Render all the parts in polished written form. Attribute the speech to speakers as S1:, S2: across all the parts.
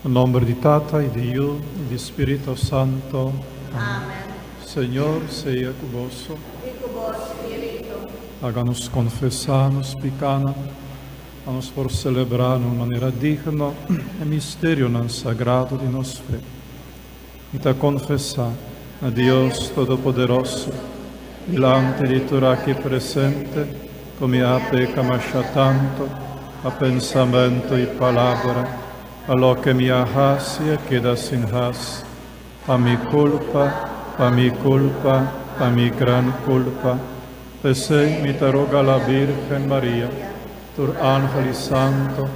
S1: Na nomber di Tata y di Yu y di Spirito Santo.
S2: Amen.
S1: Señor sea cu boso.
S2: Y cu bo spirito.
S1: Laga nos confesa nos picanan, pa nos por celebra na un manera digno e misterionan sagrado di nos fe. Mi ta confesa na Dios Todopoderoso, dilanti di tur aki presente, cu mi a peca masha tanto pa pensamento y palabra, pa loke mi a haci y a keda sin haci, pa mi culpa, pa mi culpa, pa mi gran culpa. P'esey mi ta roga la Virgen Maria, tur angel y santo,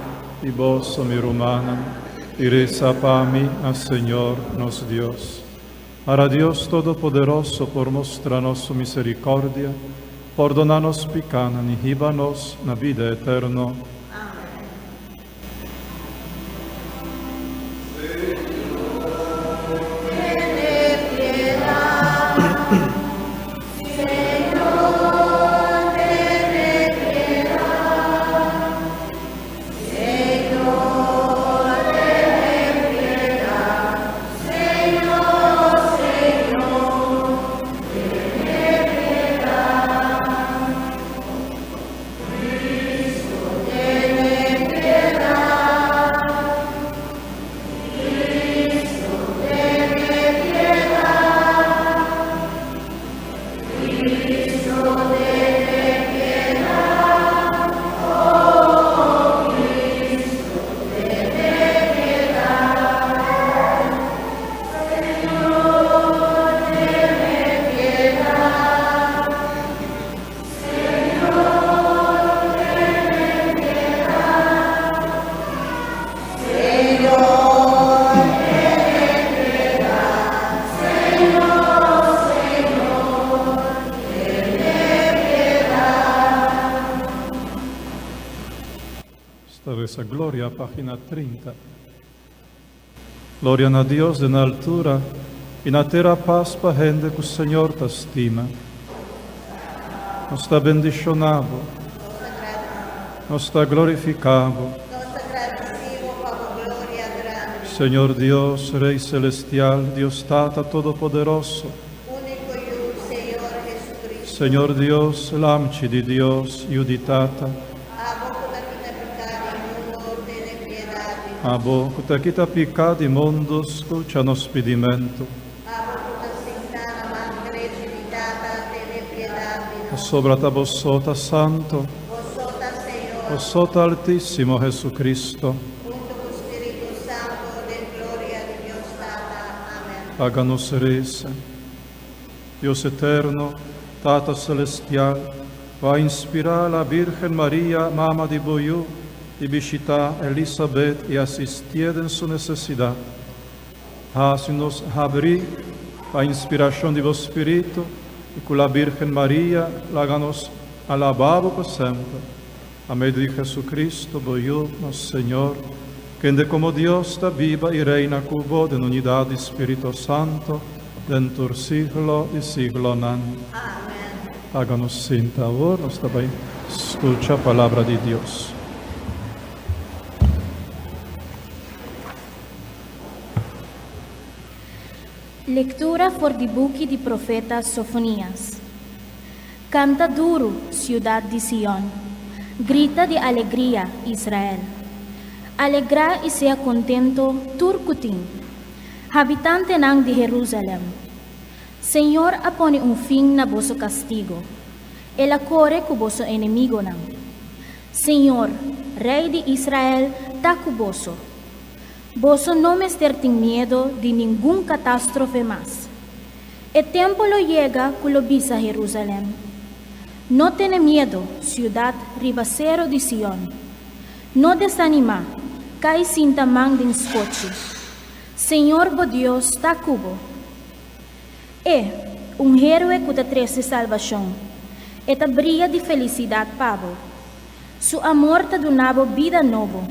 S1: y boso mi rumannan, y reza pa mi na Señor nos Dios. Para Dios Todopoderoso por mustra nos su misericordia, pordona nos picanan y hiba nos na bida eterno. Esta reza Gloria, página 30. Gloria na Dios den altura y na tera paz pa hende cu Señor ta stima. Nos ta bendiciona Bo. Nos ta glorifica Bo. Señor Dios, Rey Celestial, Dios Tata Todopoderoso. Señor Dios, Lamchi di Dios, Yu di Tata.
S2: Abo ku ta kita piká di mundu, tene piedat di nos.
S1: Abo ku ta kita piká di mundu, skucha nos pidimentu.
S2: Abo ku ta sintá na man drechi di Tata, tene piedat di nos.
S1: Pasobra ta bo so ta santu.
S2: Bo so ta Señor.
S1: Bo so ta Altísimo Jesucristo.
S2: Huntu ku Spiritu Santu, den gloria di Dios Tata. Amen.
S1: Paga nos resa. Dios eterno, Tata celestial, cu a inspira la Virgen Maria, mama di bo Yu, di bishita Elisabet y asistié den su necesidad. Haci nos habri pa inspiracion di bo Spiritu y cu la Virgen Maria laga nos alaba bo pa semper. Pa medio di Jesucristo, bo Yu, nos Señor, kende como Dios ta biba y reina cu bo den unidad di Spirito Santo, den tur siglo di siglonan.
S2: Amen.
S1: Haga nos sinta awor, nos ta bay scucha palabra di Dios.
S3: Lectura for di buki di profeta Sofonias. Kanta duru, siudat di Sion! Grita di alegria, Israel! Alegrá i sea kontento tur ku tin, habitantenan di Herúsalèm! Señor a pone un fin na boso kastigo, El a kore ku boso enemigonan. Señor, Rei di Israel, ta ku boso. Boso no mester tin miedo di ningun katástrofe mas. E tempu lo yega ku lo bisa Herúsalèm, No tene miedu, siudat riba seru di Sion. No desanimá, kai sinta man den skochi. Señor bo Dios ta ku bo. E, un héroe ku ta trese salbashon. E ta bria di felisidat pa bo. Su amor ta duna bo bida nobo.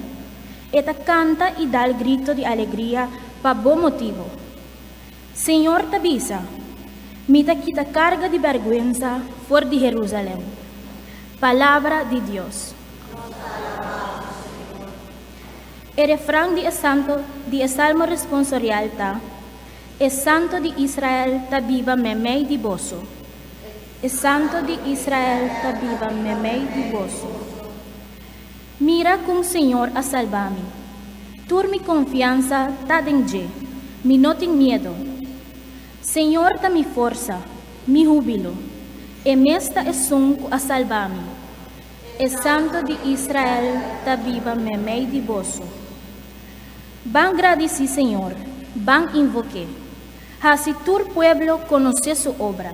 S3: E ta kanta i dal grito di alegria pa bo motibu. Señor ta bisa, Mi ta kita karga di bèrgwensa for di Herúsalèm. Palabra di Dios. E refran di e santo di e salmo responsorial ta, E Santo di Israel ta biba meimei di boso. E Santo di Israel ta biba meimei di boso. Mira kon Señor a salba mi. Tur mi konfiansa ta den dje, mi no tin miedu. Señor ta mi forsa, mi húbilo. E mes ta esun ku a salba mi. E Santo di Israel ta biba meimei di boso. Ban gradisí Señor, ban invok'é. Hasi tur pueblo konosé su obra.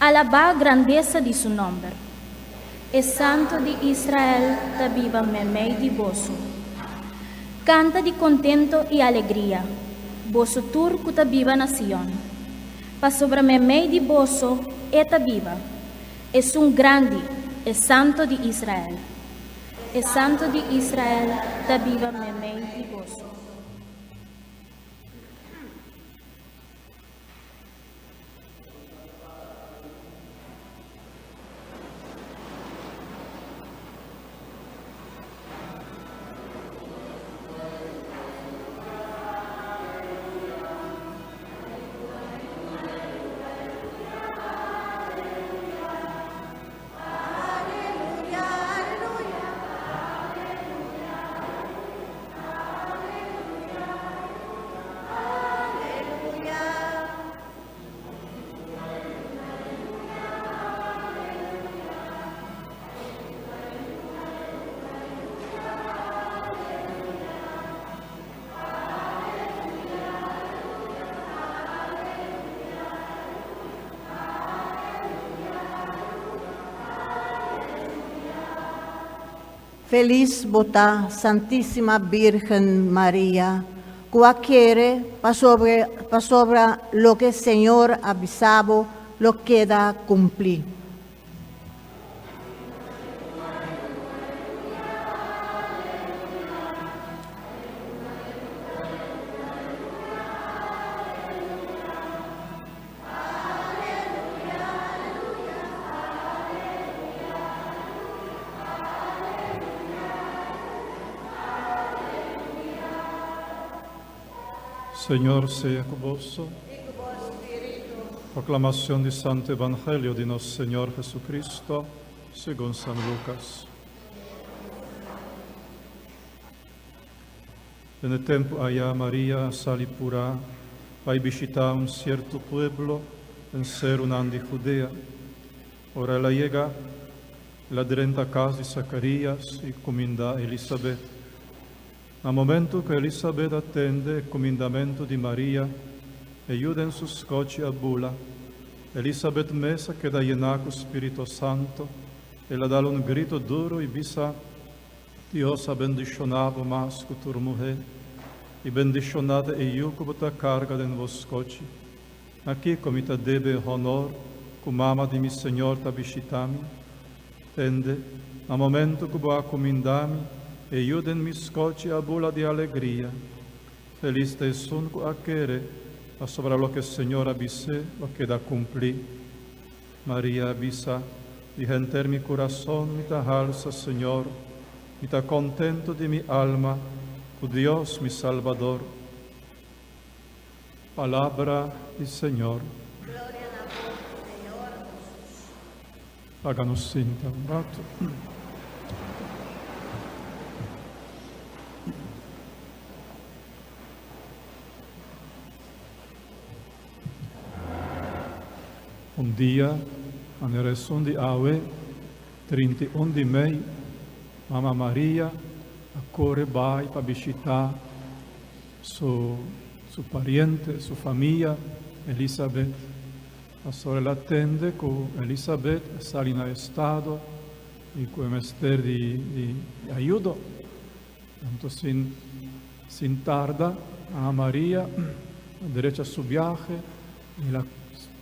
S3: Alabá grandesa di su nòmber. E Santo di Israel ta biba meimei di boso. Kanta di kontento i alegria, boso tur ku ta biba na Sion, pasobra meimei di boso E ta biba, Esun Grandi, e Santo di Israel. E Santo di Israel ta biba meimei di boso.
S2: Felis bo ta, Santísima Bírgen Maria, ku a kere pasobra pasobra loke Señor a bisa bo lo keda kumplí.
S1: Señor sea ku boso. Proclamación di Santo Evangelio di nos Señor Jesucristo, segun San Lucas. Den e tempu ayá Maria a sali purá bai bishitá un sierto pueblo den serunan di Judea. Ora el a yega, el a drenta kas di Sakarías i kumindá Elisabet. Na momentu ku Elisabet a tende e kumindamentu di Maria, e yu den su skochi a bula. Elisabet mes a keda yená ku spiritu santu, el a dal un gritu duru i bisa, Dios a bendishoná bo mas ku tur muhé, i bendishoná ta e yu ku bo ta karga den bo skochi. Na kiko mi ta debe e honor ku mama di mi Señor ta bishitá mi? Tende, na momentu ku bo a kumindá mi, e yu den mi skochi a bula di alegria. Felis ta esun ku a kere, pasobra loke Señor a bis'é lo keda kumplí. Maria a bisa, Di henter mi kurason mi ta halsa Señor, mi ta kontentu di mi alma ku Dios mi Salbador. Palabra di Señor.
S2: Gloria na bo, Señor Jesus.
S1: Laga nos sinta un ratu. Un dia, manera esun di awe, 31 di mei, Mama Maria a kore bai pa bishitá su su pariente, su famia, Elisabet. Pasobra el a tende ku Elisabet a sali na estado i ku e mester di di ayudo. Anto sin sin tarda, Mama Maria a derecha su biahe i el a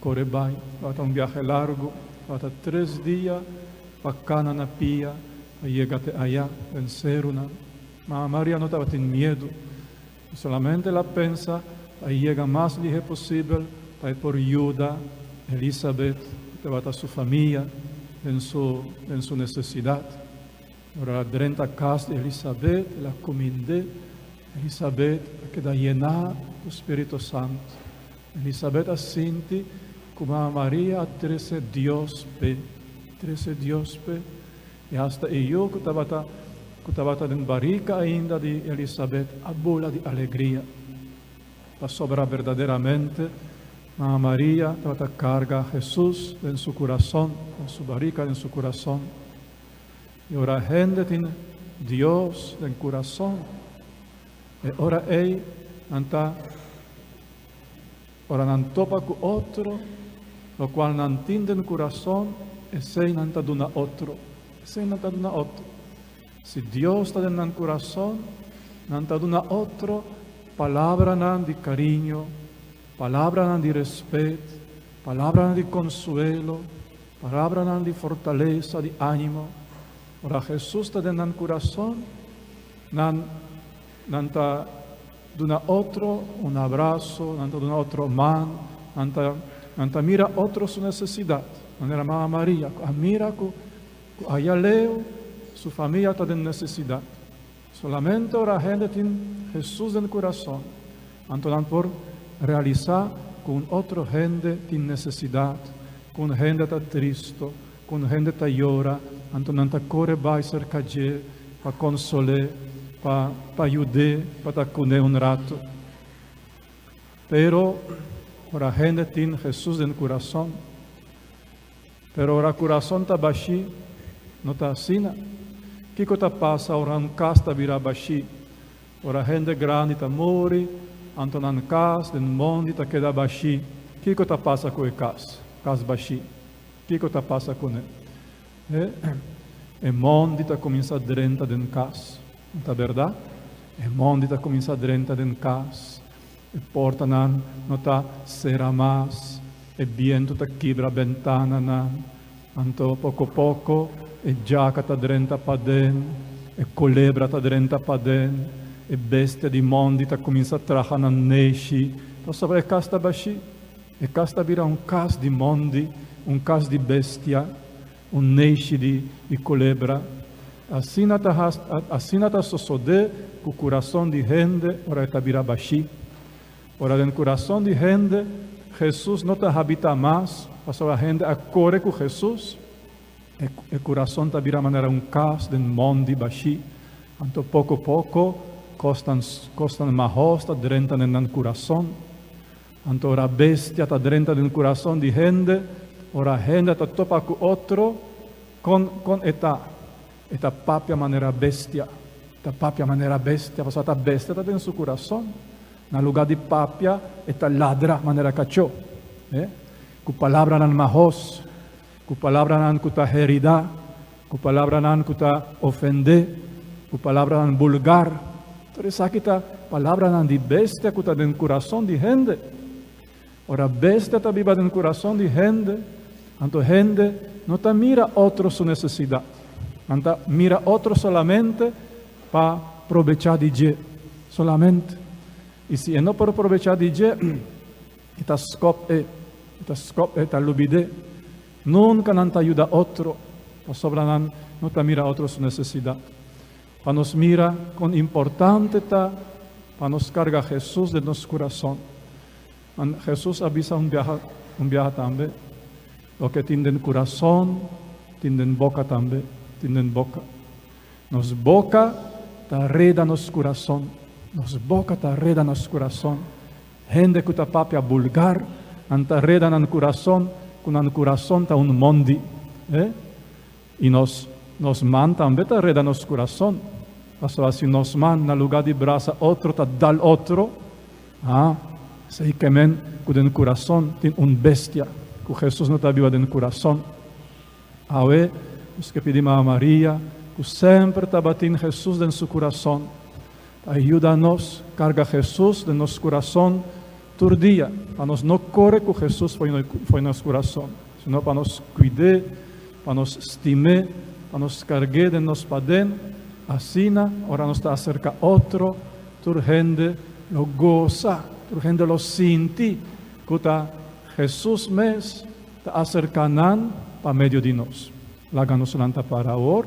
S1: kore bai. Tabata un biahe largu, tabata tres dia pa kana na pia pa yega te aya den serunan. Mama Maria no tabatin miedu, solamente el a pensa pa e yega mas lihe posibel pa e por yuda Elisabet ku tabata su famia den su den su nesesidat. Ora el a drenta kas di Elisabet, el a kumind'é. Elisabet a keda yená ku Spiritu Santu. Elisabet a sinti ku Mama Maria a trese Dios p'e, trese Dios p'e. I asta e yu ku tabata ku tabata den barika ainda di Elisabet a bula di alegria. Pasobra berdaderamente Mama Maria tabata karga Hesus den su kurason, den su barika, den su kurason. I ora hende tin Dios den kurason, e ora ei nan ta, ora nan topa ku otro, lokual nan tin den kurason, esei nan ta duna otro, esei nan ta duna otro. Si Dios ta den nan kurason, nan ta duna otro palabranan di kariño, palabranan di respet, palabranan di konsuelo, Palabranan di fortalesa, di ánimo. Ora Hesus ta den nan kurason, nan nan ta duna otro un abraso, nan ta duna otro man, nan ta nan ta mira otro su nesesidat. Manera Mama Maria ku a mira ku ku aya leu su famia ta den nesesidat. Solamente ora hende tin Hesus den kurason, anto nan por realisá ku un otro hende tin nesesidat, ku un hende ta tristu, ku un hende ta yora, anto nan ta kore bai serka dje pa konsol'é, pa pa yud'é, pa ta kuné un ratu. Pero ora hende tin Hesus den kurason, Pero ora kurason ta bashí, no ta asina. Kiko ta pasa ora un kas ta bira bashí? Ora hende grandi ta muri, anto nan kas den mondi ta keda bashí. Kiko ta pasa ku e kas? Kas bashí. Kiko ta pasa kuné? E, e mondi ta kuminsá drenta den kas. No ta bèrdat? E mondi ta kuminsá drenta den kas. E portanan no ta sera mas, e bientu ta kibra bentananan. Anto poko poko e djaka ta drenta paden, e kolebra ta drenta paden, e bestia di mondi ta kuminsá traha nan neshi. Pasobra e kas ta bashí. E kas ta bira un kas di mondi, un kas di bestia, un neshi di di kolebra. Asina ta asina ta sosodé ku kurason di hende ora e ta bira bashí. Ora den kurason di hende Hesus no ta habitá mas, pasobra hende a kore ku Hesus, e e kurason ta bira manera un kas den mondi bashí. Anto poko poko kosnan kosnan mahos ta drenta den nan kurason. Anto ora bestia ta drenta den kurason di hende, ora hende ta topa ku otro, kon kon e ta? E ta papia manera bestia. E ta papia manera bestia, pasobra ta bestia ta den su kurason. Na lugá di papia, e ta ladra manera kachó, e ku palabranan mahos, ku palabranan ku ta heridá, ku palabranan ku ta ofendé, ku palabranan bulgar. Tur esaki ta palabranan di bestia ku ta den kurason di hende. Ora bestia ta biba den kurason di hende, anto hende no ta mira otro su nesesidat. Nan ta mira otro solamente pa probechá di dje, solamente. I si e no por probechá di dje, e ta skòp e, e ta skòp e, ta lubid'é. Nunka nan ta yuda otro, pasobra nan no ta mira otro su nesesidat. Pa nos mira kon importante ta pa nos karga Hesus den nos kurason. Hesus a bisa un biaha un biaha tambe, Loke tin den kurason, tin den boka tambe, tin den boka. Nos boka ta reda nos kurason, nos boka ta reda nos kurason. Hende ku ta papia bulgar, nan ta reda nan kurason ku nan kurason ta un mondi. Eh? I nos nos man tambe ta reda nos kurason. Pasobra si nos man na lugá di brasa otro ta dal otro, ah, esei ke men ku den kurason tin un bestia, ku Hesus no ta biba den kurason. Awe nos ke pidi Mama Maria, ku semper tabatin Hesus den su kurason, pa e yuda nos karga Hesus den nos kurason tur dia, pa nos no kore ku Hesus fo'i nos kurason, sino pa nos kuid'é, pa nos stim'é, pa nos karg'é den nos paden, asina ora nos ta aserka otro, tur hende lo gosa, tur hende lo sinti ku ta Hesus mes ta aserka nan pa medio di nos. Laga nos lanta para awor.